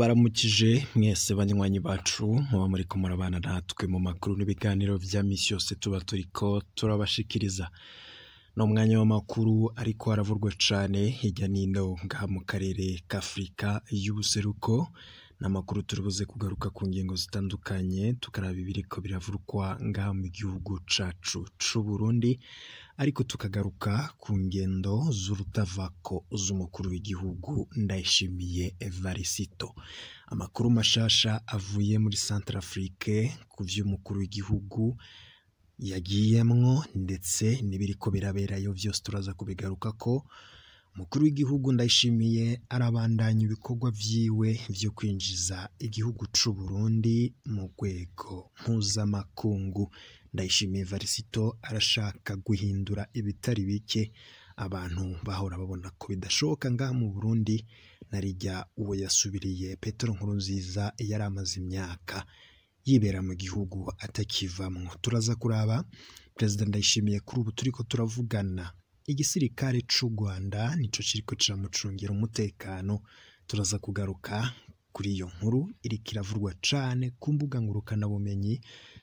Ndabaramukije mwese banywanyi bacu muba muriko murabana natwe mu makuru n'ibiganiro vya misi yose tuba turiko turabashikiriza. Ni umwanya w'amakuru ariko aravurwa cane hirya n'ino ngaha mu karere k'Afrika y'ubuseruko. Ni amakuru turibuze kugaruka ku ngingo zitandukanye tukaraba ibiriko biravurwa ngaha mu gihugu cacu c'Uburundi, ariko tukagaruka ku ngendo z'urutavako z'umukuru w'igihugu Ndayishimiye Evariste. Amakuru mashasha avuye muri Centrafrique ku vy'umukuru w'igihugu yagiyemwo ndetse n'ibiriko biraberayo vyose turaza kubigarukako. Umukuru w'igihugu Ndayishimiye arabandanya ibikorwa vyiwe vyo kwinjiza igihugu c'Uburundi mu rwego mpuzamakungu. Ndayishimiye Evariste arashaka guhindura ibitari bike abantu bahora babona ko bidashoboka ngaha mu Burundi, narirya uwo yasubiriye Petero Nkurunziza yari amaze imyaka yibera mu gihugu atakivamwo. Turaza kuraba Perezida Ndayishimiye kuri ubu turiko turavugana, igisirikare c'u Rwanda nico kiriko kiramucungira umutekano. Turaza kugaruka kuri iyo nkuru iriko iravurwa cane ku mbuga ngurukanabumenyi,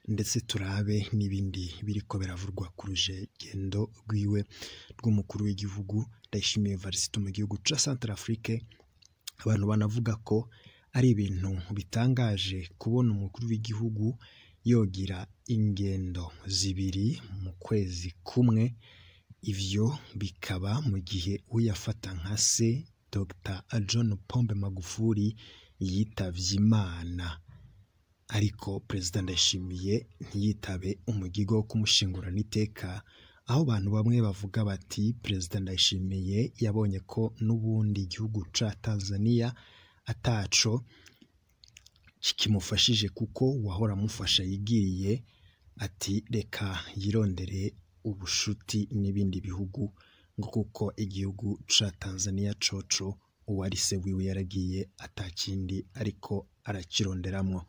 ndetse turabe n'ibindi biriko biravurwa ku rugendo rwiwe rw'umukuru w'igihugu Ndayishimiye Evariste mu gihugu ca Centrafrique. Abantu banavuga ko ari ibintu bitangaje kubona umukuru w'igihugu yogira ingendo zibiri mu kwezi kumwe, ivyo bikaba mu gihe uyafata nka se Dr John Pombe Magufuli yitavye Imana, ariko Perezida Ndayishimiye ntiyitabe umugigo wo kumushingurana iteka, aho abantu bamwe bavuga bati Perezida Ndayishimiye yabonye ko n'ubundi igihugu ca Tanzania ataco kikimufashije kuko uwahora amufasha yigiriye, ati reka yirondere ubushuti n'ibindi bihugu ngo kuko igihugu ca Tanzania coco uwari se wiwe yaragiye atakindi ariko arakironderamwo.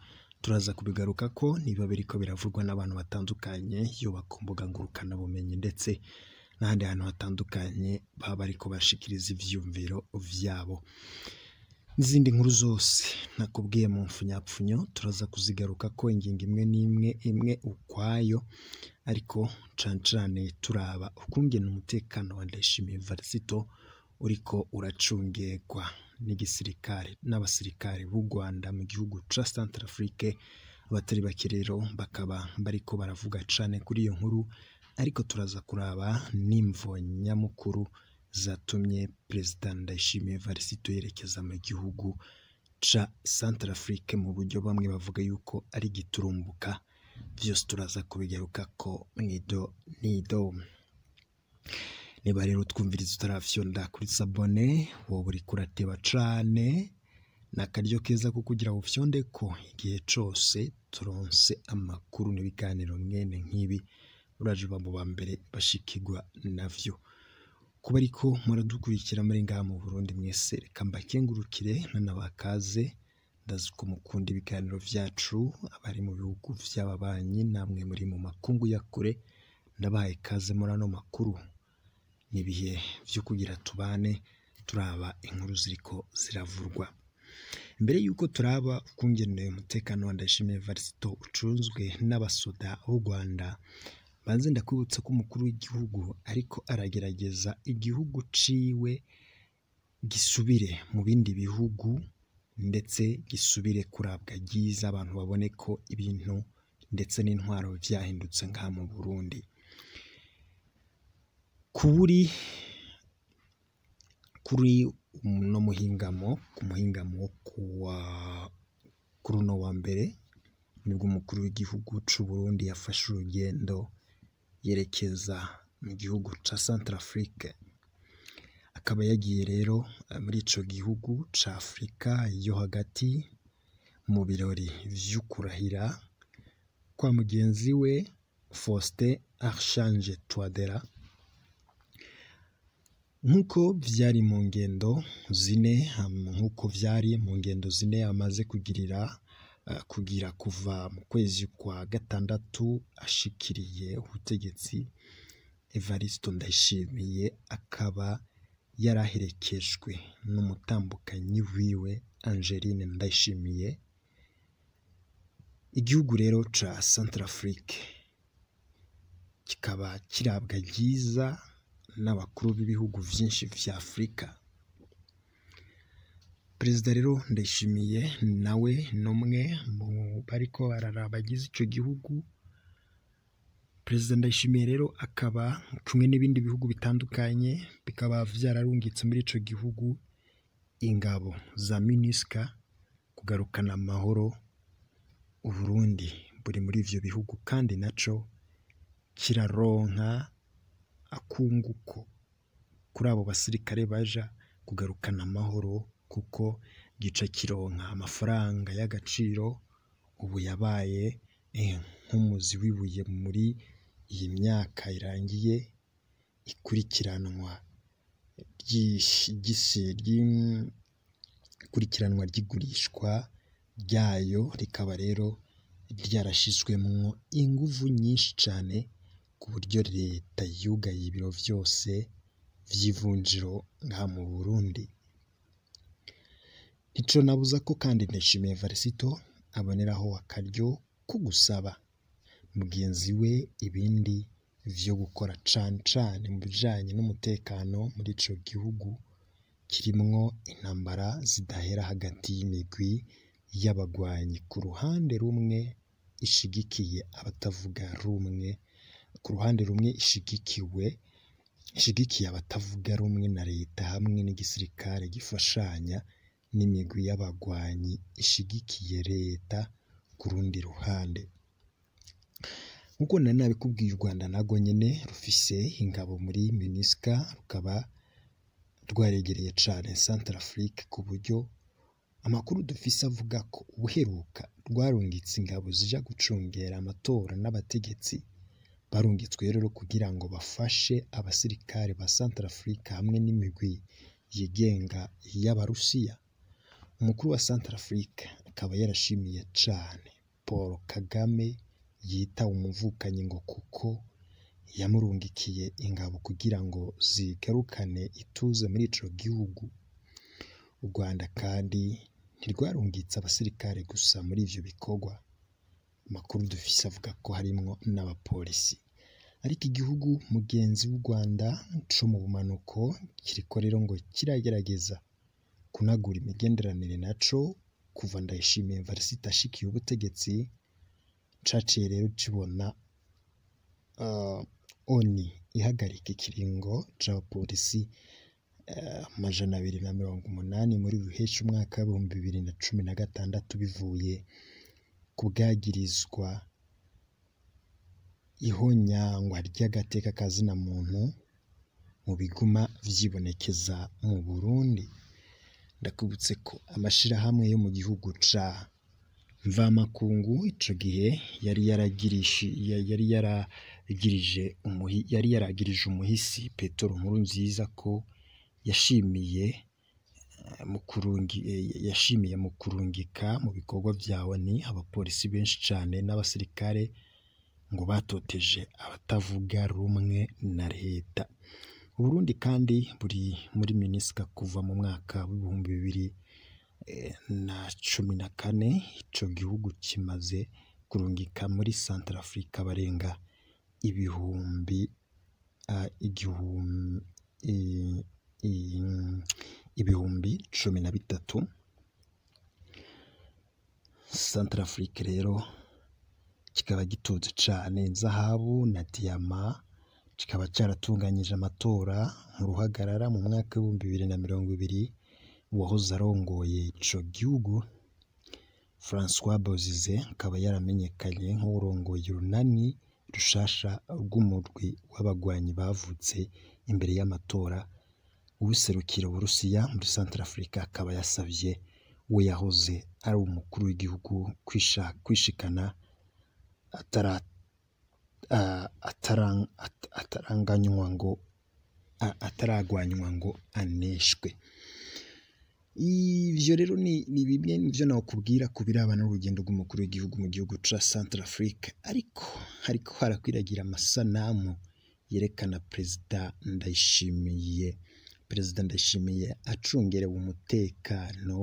Turaza kubigarukako niba biriko biravurwa n'abantu batandukanye yoba ku mbuga ngurukanabumenyi ndetse n'ahandi hantu hatandukanye baba bariko bashikiriza ivyiyumviro vyabo. N'izindi nkuru zose nakubwiye mu mfunyapfunyo turaza kuzigarukako ingingo imwe n'imwe imwe ukwayo, ariko cane cane turaba ukungene umutekano wa Ndayishimiye Evariste uriko uracungerwa n'igisirikare n'abasirikare b'u Rwanda mu gihugu ca Centrafrique. Abatari bake rero bakaba bariko baravuga cane kuri iyo nkuru, ariko turaza kuraba n'imvo nyamukuru zatumye Perezida Ndayishimiye Evariste yerekeza mu gihugu ca Centrafrique mu buryo bamwe bavuga yuko ari giturumbuka. Vyose turaza kubigarukako mwido nido. Niba rero twumviriza utarafyonda kuri sabone, wowe uriko urateba cane, ni akaryo keza ko kugira ngo ufyondeko igihe cose turonse amakuru n'ibiganiro mwene nk'ibi, uraje uba mu ba mbere bashikirwa navyo. Kuba ariko muradukurikira muri ngaha mu Burundi mwese, reka mbakengurukire nanabakaze, ndazi ko mukunda ibiganiro vyacu, abari mu bihugu vy'ababanyi namwe muri mu makungu ya kure, ndabahaye ikaze muri ano makuru. N'ibihe vyo kugira tubane turaba inkuru ziriko ziravurwa. Mbere yuko turaba ukungene umutekano wa Ndayishimiye Evariste ucunzwe n'abasoda b'u Rwanda, banze ndakwibutsa ko umukuru w'igihugu ariko aragerageza igihugu ciwe gisubire mu bindi bihugu, ndetse gisubire kurabwa ryiza, abantu babone ko ibintu ndetse n'intwaro vyahindutse ngaha mu Burundi. Kuri uno muhingamo, ku muhingamo kuwa kuri uno wa mbere, nibwo umukuru w'igihugu c'Uburundi yafashe urugendo yerekeza mu gihugu ca Centrafrique. Akaba yagiye rero muri ico gihugu ca Afrika yo hagati mu birori vy'ukurahira kwa mugenzi we Faustin Archange Touadera. Nkuko vyari mu ngendo zine, nkuko vyari mu ngendo zine amaze kugirira kugira kuva mu kwezi kwa gatandatu ashikiriye ubutegetsi, Evariste Ndayishimiye akaba yaraherekejwe n'umutambukanyi wiwe Angeline Ndayishimiye. Igihugu rero ca Centrafrique kikaba kirabwa ryiza n'abakuru b'ibihugu vyinshi vya Afrika. Perezida rero Ndayishimiye nawe n'umwe mu bariko bararaba abagize ico gihugu. Perezida Ndayishimiye rero akaba kumwe n'ibindi bihugu bitandukanye bikaba vyararungitse muri ico gihugu ingabo za MINUSCA kugarukana amahoro. Uburundi buri muri ivyo bihugu kandi naco kiraronka akunguko kuri abo basirikare baja kugarukana amahoro, kuko gica kironka amafaranga y'agaciro ubu yabaye nk'umuzi w'ibuye muri iyi myaka irangiye ikurikiranwa ry'igurishwa ryayo, rikaba rero ryarashizwemwo inguvu nyinshi cane ku buryo leta yugaye ibiro vyose vy'ivunjiro ngaha mu Burundi. Ico nabuza ko kandi Ndayishimiye Varisito aboneraho akaryo ko gusaba mugenzi we ibindi vyo gukora cane cane mu bijanye n'umutekano muri ico gihugu kirimwo intambara zidahera hagati y'imigwi y'abagwanyi ku ruhande rumwe ishigikiye abatavuga rumwe, ku ruhande rumwe ishigikiye abatavuga rumwe na leta hamwe n'igisirikare gifashanya n'imigwi y'abagwanyi ishigikiye leta ku rundi ruhande. Nkuko nari nabikubwiye, u Rwanda narwo nyene rufise ingabo muri MINUSCA, rukaba rwaregereye cane Centrafrique ku buryo amakuru dufise avuga ko ubuheruka rwarungitse ingabo zija gucungera amatora n'abategetsi barungitswe rero kugira ngo bafashe abasirikare ba Centrafrique hamwe n'imigwi yigenga y'Abarusiya. Umukuru wa Centrafrique akaba yarashimiye cane Paul Kagame yita umuvukanyi ngo kuko yamurungikiye ingabo kugira ngo zigarukane ituze muri ico gihugu. U Rwanda kandi ntirwarungitse abasirikare gusa muri ivyo bikorwa, amakuru dufise avuga ko harimwo n'abapolisi. Ariko igihugu mugenzi w'u Rwanda co mu bumanuko kiriko rero ngo kiragerageza kunagura imigenderanire naco kuva Ndayishimiye Varisito ashikiye ubutegetsi, caciye rero kibona ONU ihagarika ikiringo c'abapolisi 280 muri ruheshi umwaka w'2016 bivuye ku bwagirizwa ihonyangwa ry'agateka ka zina muntu mu biguma vyibonekeza mu Burundi. Ndakubutse ko amashirahamwe yo mu gihugu ca mvamakungu ico gihe yari yaragirije umuhisi Petero Nkurunziza ko yashimiye mu kurungika mu bikorwa vya ONU abapolisi benshi cane n'abasirikare ngo batoteje abatavuga rumwe na leta. Uburundi kandi buri muri MINUSCA kuva mu mwaka w'2014. Ico gihugu kimaze kurungika muri Centrafrique barenga 13,000. Centrafrique rero kikaba gitunze cane inzahabu na diyama, kikaba caratunganyije amatora mu ruhagarara mu mwaka w'2020. Uwahoze arongoye ico gihugu François Bozize akaba yaramenyekanye nk'uwurongoye urunani rushasha rw'umurwi w'abagwanyi bavutse imbere y'amatora. Uwuserukira Uburusiya muri Centrafrique akaba yasavye we yahoze ari umukuru w'igihugu kwishikana ataragwanywa ngo aneshwe. Ivyo rero ni bimwe muvyo nokubwira ku birabana n'urugendo rw'umukuru w'igihugu mu gihugu ca Centrafrique, ariko hariko harakwiragira amasanamu yerekana Perezida Ndayishimiye. Perezida Ndayishimiye acungerewe umutekano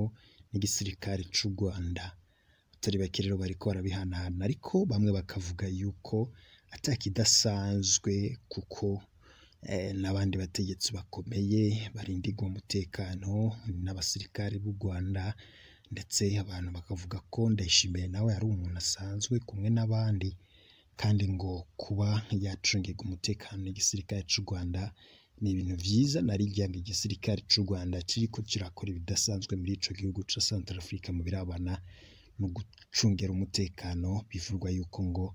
n'igisirikare c'u Rwanda. Abatari bake rero bariko barabihanahana, ariko bamwe bakavuga yuko atakidasanzwe kuko n'abandi bategetsi bakomeye barindirwa umutekano n'abasirikare b'u Rwanda, ndetse abantu bakavuga ko Ndayishimiye nawe ari umuntu asanzwe kumwe n'abandi, kandi ngo kuba yacungirwa umutekano n'igisirikare c'u Rwanda ni ibintu vyiza, narirya ngo igisirikare c'u Rwanda kiriko kirakora ibidasanzwe muri ico gihugu ca Centrafrique mu birabana no gucungera umutekano, bivugwa yuko ngo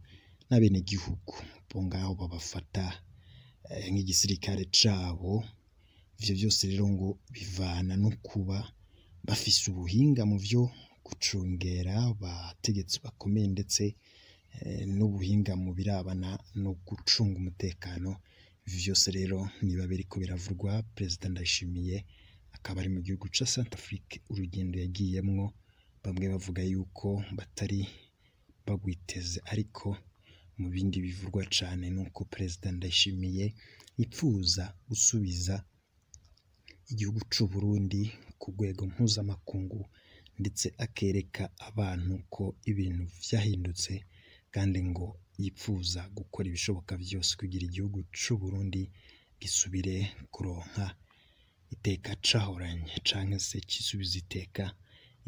n'abenegihugu bo ngaho babafata nk'igisirikare cabo. Ivyo vyose rero ngo bivana no kuba bafise ubuhinga mu vyo gucungera abategetsi bakomeye, ndetse n'ubuhinga mu birabana no gucunga umutekano. Ivyo vyose rero niba biriko biravugwa. Perezida Ndayishimiye akaba ari mu gihugu ca Centrafrique, urugendo yagiyemwo bamwe bavuga yuko batari bagwiteze, ariko mu bindi bivugwa cane nuko Perezida Ndayishimiye yipfuza gusubiza igihugu c'u Burundi ku rwego mpuzamakungu, ndetse akereka abantu ko ibintu vyahindutse, kandi ngo yipfuza gukora ibishoboka vyose kugira igihugu c'u Burundi gisubire kuronka iteka cahoranye, canke se cisubize iteka.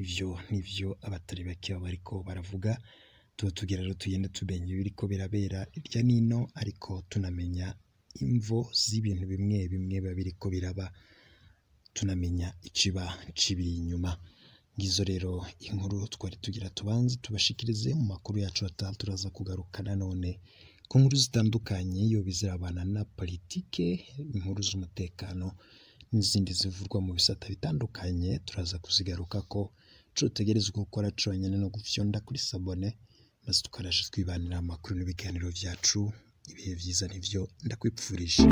Ivyo nivyo abatari bake baba bariko baravuga. Tuba tugira rero tugende tumenya ibiriko birabera irya nino, ariko tunamenya imvo z'ibintu bimwe bimwe biba biriko biraba, tunamenya ikiba kibiri inyuma. Ngizo rero inkuru twari tugira tubanze tubashikirize mu makuru yacu ataha. Turaza kugaruka nanone ku nkuru zitandukanye, iyo bizirabana na politike, inkuru z'umutekano n'izindi zivurwa mu bisata bitandukanye, turaza kuzigarukako. Ico utegerezwa gukora conyene no gufyonda kuri sabone, maze tukaraja twibanira amakuru n'ibiganiro vyacu. Ibihe vyiza nivyo ndakwipfurije.